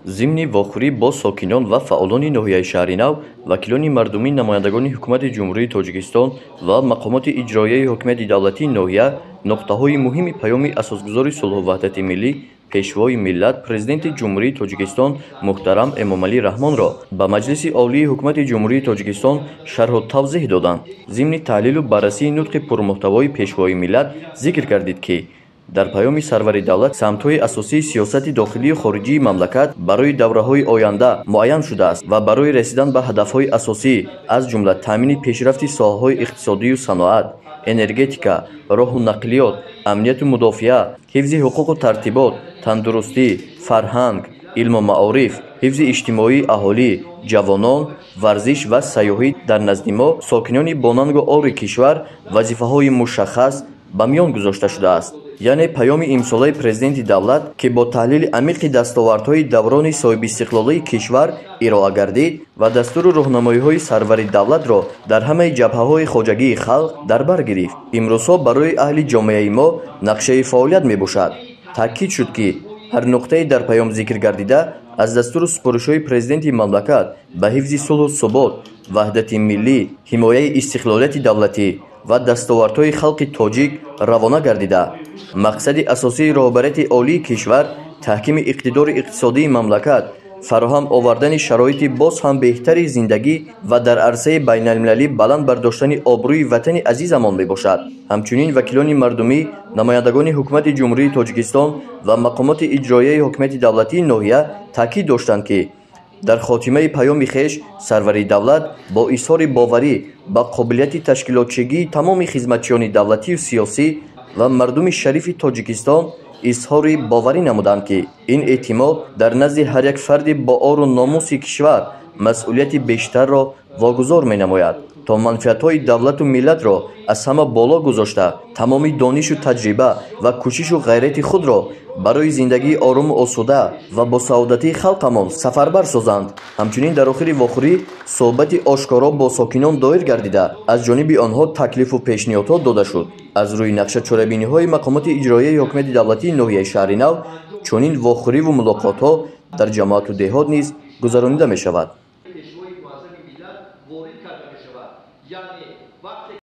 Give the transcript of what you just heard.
Зимни вохӯрӣ бо сокинон ва фаъолони ноҳияи Шаҳринав, вакилони мардумӣ, намояндагони Ҳукумати Ҷумҳурии Тоҷикистон ва мақомоти иҷроияи ҳокимияти давлатии ноҳия нуқтаҳои муҳими паёми асосгузори сулҳу ваҳдати миллӣ, Пешвои миллат, Президенти Ҷумҳурии Тоҷикистон муҳтарам Эмомалӣ Раҳмонро ба Маҷлиси Олии Ҳукумати Ҷумҳурии Тоҷикистон шарҳу тавзеҳ доданд. Зимни таҳлилу баррасии нутқи пурмуҳтавои Пешвои миллат зикр гардид, ки дар паёми сарвари давлат самтҳои асосии сиёсати дохилию хориҷии мамлакат барои давраҳои оянда муайян шудааст ва барои расидан ба ҳадафҳои асосӣ, аз ҷумла таъмини пешрафти соҳаҳои иқтисодию саноат, энергетика, роҳу нақлиёт, амнияту мудофиа, ҳифзи ҳуқуқу тартибот, тандурустӣ, фарҳанг, илму маориф, ҳифзи иҷтимоии аҳолӣ, ҷавонон, варзиш ва сайёҳӣ дар назди мо, сокинони бонангу ори кишвар, вазифаҳои мушаххас ба миён гузошта шудааст. Яъне паёми имсолаи Президенти давлат, ки бо таҳлили амиқи дастовардҳои даврони соҳибистиқлолии кишвар ироа гардид ва дастуру роҳнамоиҳои сарвари давлатро дар ҳамаи ҷабҳаҳои хоҷагии халқ дар бар гирифт, имрӯзҳо барои аҳли ҷомеаи мо нақшаи фаъолият мебошад. Таъкид шуд, ки ҳар нуқтае дар паём зикр гардида аз дастуру супоришҳои Президенти мамлакат ба ҳифзи сулҳу субот, ваҳдати миллӣ, ҳимояи истиқлолияти давлатӣ ва дастовардҳои халқи тоҷик равона гардида, мақсади асосии роҳбарияти олии кишвар таҳкими иқтидори иқтисодии мамлакат, фароҳам овардани шароити боз ҳам беҳтари зиндагӣ ва дар арсаи байналмилалӣ баланд бардоштани обрӯи ватани азизамон мебошад. Ҳамчунин вакилони мардумӣ, намояндагони Ҳукумати Ҷумҳурии Тоҷикистон ва мақомоти иҷроияи ҳокимияти давлатии ноҳия таъкид доштанд, ки дар хотимаи паёми хеш сарвари давлат бо изҳори боварӣ ба қобилияти ташкилотчигии тамоми хизматчиёни давлатию сиёсӣ ва мардуми шарифи Тоҷикистон изҳори боварӣ намуданд, ки ин эътимод дар назди ҳар як фарди боору номуси кишвар масъулияти бештарро вогузор менамояд, то манфиатҳои давлату миллатро аз ҳама боло гузошта, тамоми донишу таҷриба ва кӯшишу ғайрати худро барои зиндагии орому осуда ва босаодатии халқамон сафарбар созанд. Ҳамчунин дар охири вохӯрӣ суҳбати ошкоро бо сокинон доир гардида, аз ҷониби онҳо таклифу пешниҳодҳо дода шуд. Аз рӯи нақша чорабиниҳои мақомоти иҷроияи ҳокимияти давлатии ноҳияи Шаҳринав чунин вохӯриву мулоқотҳо дар ҷамоату деҳот низ гузаронида мешавад.